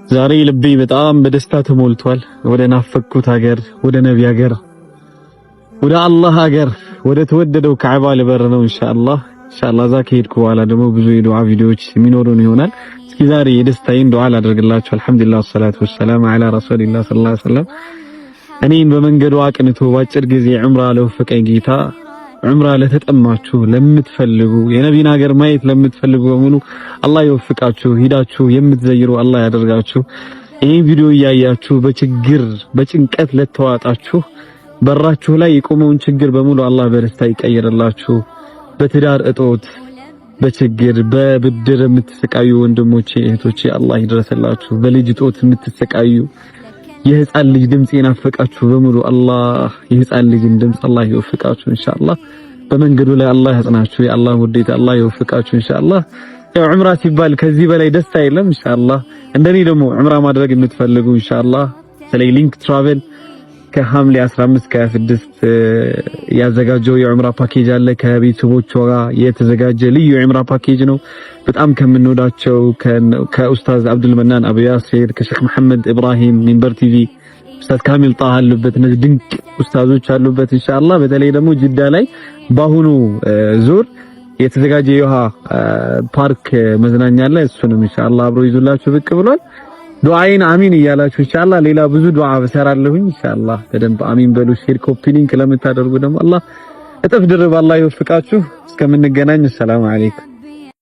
ዛሬ ልቤ በጣም በደስታ ተሞልቷል። ወደ ናፈቅኩት ሀገር፣ ወደ ነቢ ሀገር፣ ወደ አላህ ሀገር፣ ወደ ተወደደው ካዕባ ልበር ነው ኢንሻአላህ። ኢንሻአላህ እዛ ከሄድኩ በኋላ ደግሞ ብዙ የዱዓ ቪዲዮዎች የሚኖሩን ይሆናል። እስኪ ዛሬ የደስታዬን ዱዓ ላደርግላችሁ። አልሐምዱሊላህ ወሰላቱ ወሰላም ዐላ ረሱሊላህ ሰለላሁ ዐለይሂ ወሰለም። እኔን በመንገዱ አቅንቶ ባጭር ጊዜ ዑምራ ለወፈቀኝ ጌታ፣ ዑምራ ለተጠማችሁ፣ ለምትፈልጉ፣ የነቢን ሀገር ማየት ለምትፈልጉ በሙሉ አላህ ይወፍቃችሁ። ሂዳችሁ የምትዘይሩ አላህ ያደርጋችሁ። ይህን ቪዲዮ እያያችሁ በችግር በጭንቀት ለተዋጣችሁ በራችሁ ላይ የቆመውን ችግር በሙሉ አላህ በደስታ ይቀይርላችሁ። በትዳር እጦት፣ በችግር በብድር የምትሰቃዩ ወንድሞቼ እህቶቼ አላህ ይድረስላችሁ። በልጅ እጦት የምትሰቃዩ፣ የህፃን ልጅ ድምጽ የናፈቃችሁ በሙሉ አላህ የህፃን ልጅን ድምጽ አላህ ይወፍቃችሁ ኢንሻአላህ። በመንገዱ ላይ አላህ ያጽናችሁ። የአላህ ውዴታ አላህ ይወፍቃችሁ ኢንሻአላህ። ያው ዑምራ ሲባል ከዚህ በላይ ደስታ የለም ኢንሻአላህ። እንደኔ ደግሞ ዑምራ ማድረግ የምትፈልጉ ኢንሻአላህ በተለይ Link Travel ከሐምሌ 15 ከ26 ያዘጋጀው የዑምራ ፓኬጅ አለ። ከቤተሰቦቿ ጋር የተዘጋጀ ልዩ የዑምራ ፓኬጅ ነው። በጣም ከምንወዳቸው ከኡስታዝ አብዱል መናን አቡ ያሲር፣ ከሼክ መሐመድ ኢብራሂም ሚንበር ቲቪ፣ ኡስታዝ ካሚል ጣሃ አሉበት። እነዚህ ድንቅ ኡስታዞች አሉበት ኢንሻአላህ። በተለይ ደግሞ ጅዳ ላይ በአሁኑ ዙር የተዘጋጀ የውሃ ፓርክ መዝናኛ አለ። እሱንም ኢንሻአላህ አብሮ ይዞላችሁ ብቅ ብሏል። ዱዓዬን አሚን እያላችሁ ኢንሻአላህ ሌላ ብዙ ዱዓ እሰራለሁኝ። ኢንሻአላህ በደንብ አሚን በሉ። Share፣ copy link ለምታደርጉ ደግሞ አላህ እጥፍ ድርብ አላህ ይወፍቃችሁ። እስከምንገናኝ ሰላም አለይኩም።